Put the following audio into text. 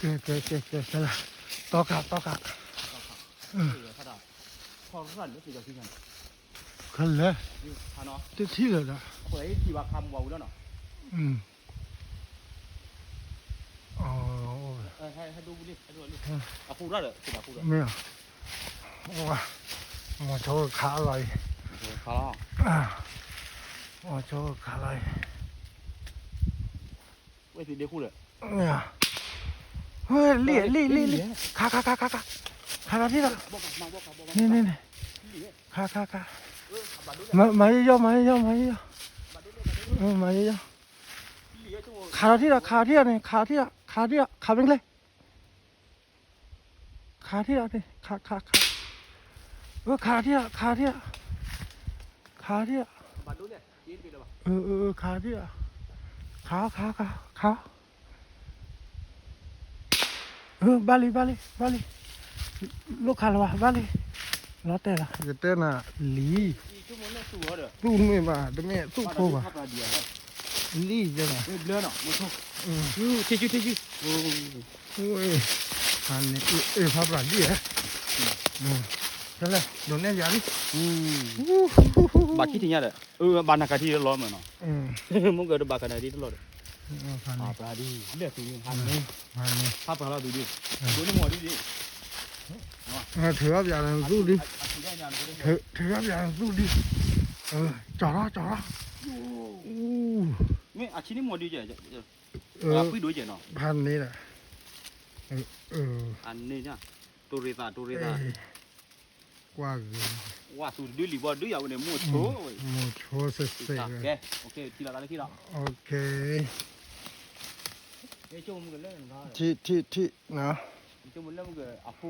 ကဲ ကဲ ကဲ ကဲ ကဲလၢ တီကး တီကး ခဲလၢာ် တထံၣ်လၢၤဒီး မ့ၢ် မ့ၢ် မိၤဆိကခးလီၤအံၤ မိၤဆိကခးလီၤအံၤ လံၣ် လံၣ် လံၣ် လံၣ် ခး ခး ခး ခး ခး ခးလီၤထံၣ်ဒီး န့ၣ် န့ၣ် န့ၣ် ခး ခး ခး မၤယီၢ် မၤယီၢ် မၤယီၢ် မၤယီၢ် ခးလီၤထံၣ်ဒီး ခးလီၤထံၣ်ဒီးန့ၣ် ခးလီၤထံၣ်ဒီး ခးလီၤထံၣ်ဒီး ခးမ့ၢ်ကျဲ ခးထံၣ်ဒီးန့ၣ် ခး ခး ခး ခးထံၣ်ဒီး ခးထံၣ်ဒီး ခးထံၣ်ဒီး ခးထံၣ်ဒီး ခး ခး ခး ခး ဘၣ်လံ ဘၣ်လံ ဘၣ်လံ လိၣ်ခးလၢၤဘၣ် ဘၣ်လံ လီၤတဲာ်လီၤ ယတဲနၤလံ သူၣ်မ့ၢ်ဘၣ် တမ့ၢ်သူၣ်ဖိဘၣ် လံ ယတဲနၤ ထံၣ်ဆူ ထံၣ်ဆူ ဖးန့ၣ် ဖးပျၢ်ဒံၣ်ဧါ ဖဲလဲၣ် ဒိးနဲၣ်ယၤလံ ဘၣ်ခံထံၣ်ညါဒီး ဘၣ်နၤကထံၣ်လီၤမးနီၤ မ့ၢ်ကတဘၣ်ကနၤဒ်တလီၢ်ဒီး ဖးပျၢ်ဒ်လဲၣ်သူန့ၣ် ဖးန့ၣ် ဖးပျၢ်လီၤသူဒ် ဒိးန့ၣ်မီၢ်ဒ်ဒ် ထုးထီၣ်ပၠးနသူၣ်ဒံး ထုးထီၣ်ပၠးနသူၣ်ဒံး ကၠီၤထီၣ် ကၠီၤထီၣ် မ့ၢ်အဆံန့ၣ်မီၢ်ဒ်ကဲ ဖးန့ၣ်ဒီး အန့ၣ် တိၤရ့သး တိၤရ့သး ကွၢ်ဂ့ၤ ဝါသူၣ်တဒုလံၤဘီဒုယၤဝဲန့ၣ် မိၢ်ဆိ မိၢ်ဆိစဲးစဲး ကဲ ထံၣ်လီၤသးလၢခံလီၤ ထံၣ် ထံၣ် ထံၣ် အဖိ